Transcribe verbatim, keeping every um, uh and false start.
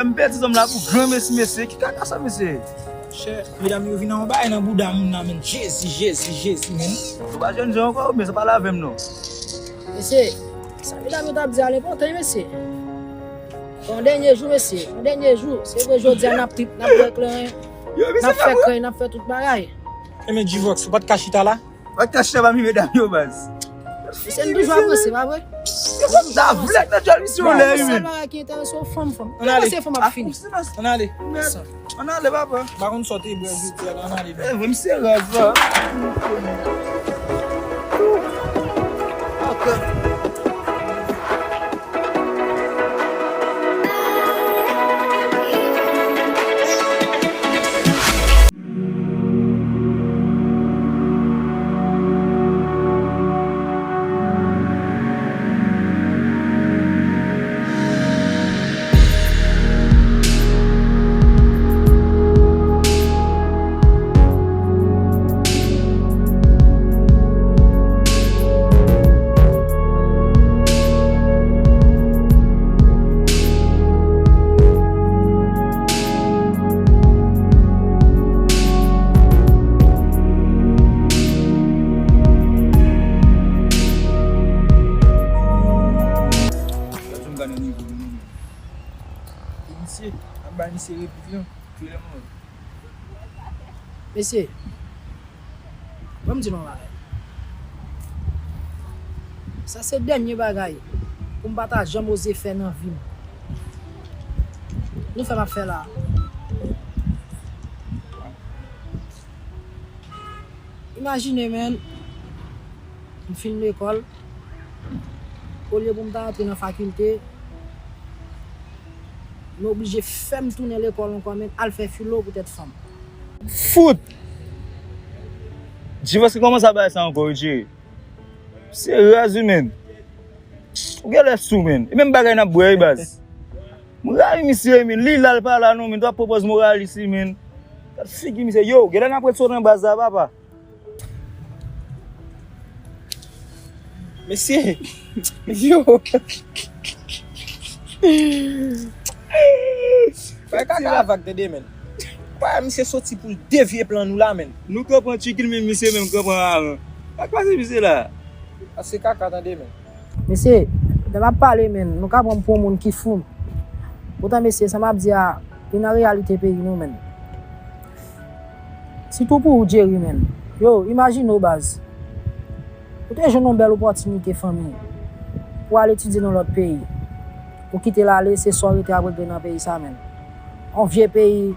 M pèdi zòm la pou gran mesi, mesye. Ki kaka sa, mesye? Chè, medam yo vin nan yon bagay nan bouda moun nan, menn. Jezi, Jezi, Jezi, menn. Ou pa jènjan ankò, men sa pale avè m non. Mesye, sa medam yo t ap di a l enpòtan, mesye. Yon dènye jou, mesye. Yon dènye jou. Se vre, jodi a n ap trip, n ap bwè kleren, n ap fè krèy, n ap fè tout bagay. Ebyen, G-Vox, ou pa t ka chita la? Ou pa t ka chita pami medam yo, baz. Mesye, n toujou avanse, pa vre? Yo konn ta vle nan djòl misye yon lè, wi, men. Sèl bagay ki enterese w, fanm, fanm. Ann ale. Depanse fanm ap fini. Ann ale. Ann ale, papa. M pa konn sa w te bwè jodi a la, ann ale. E vre, m se raz la. Ok. Gade yon gade nivo moun nan. E misye, ap bay misye replik lan. Mesye, ban m di nou yon bagay. Sa se dènye bagay pou m pa ta janm oze fè nan vi m. Nou fè m ap fè la. Imajine, menn, m fin lekòl, olye pou m ta antre nan fakilte, nou oblije fè m tounen lekòl ankò, menn, al fè filo poutèt fanm. Fout! G-Vox ki kòmanse a bay sa ankò, wi, Jerry. Se raz, wi, menn. Ou genlè sou, menn. E menm bagay n ap bwè, wi, baz. M rayi misye, wi, menn. Li la, l pa la, non, menn. Twòp pwopòz moralis, wi, menn. Gad figi misye. Yo, genlè n ap ret sot nan baz la, papa. Mesye, yo. Bay kaka avak tande, menn. Bay misye soti pou l devye plan nou la, menn. Nou k ap pran tchikil, men misye menm k ap pran aran. Sa k pase misye la? Sa se kaka tande, menn. Mesye, lè m ap pale, menn, nou ka pran m pou yon moun ki fou. Poutan, mesye, sa m ap di a, li nan reyalite peyi nou, menn. Sitou pou ou, Jerry, menn. Yo, imajine w, baz. Ou te jwenn yon bèl opòtinite, fanmi, pou al etidye nan lòt peyi. Ou kite l ale, se sa w rete ap regle nan peyi sa, menn. Yon vye peyi,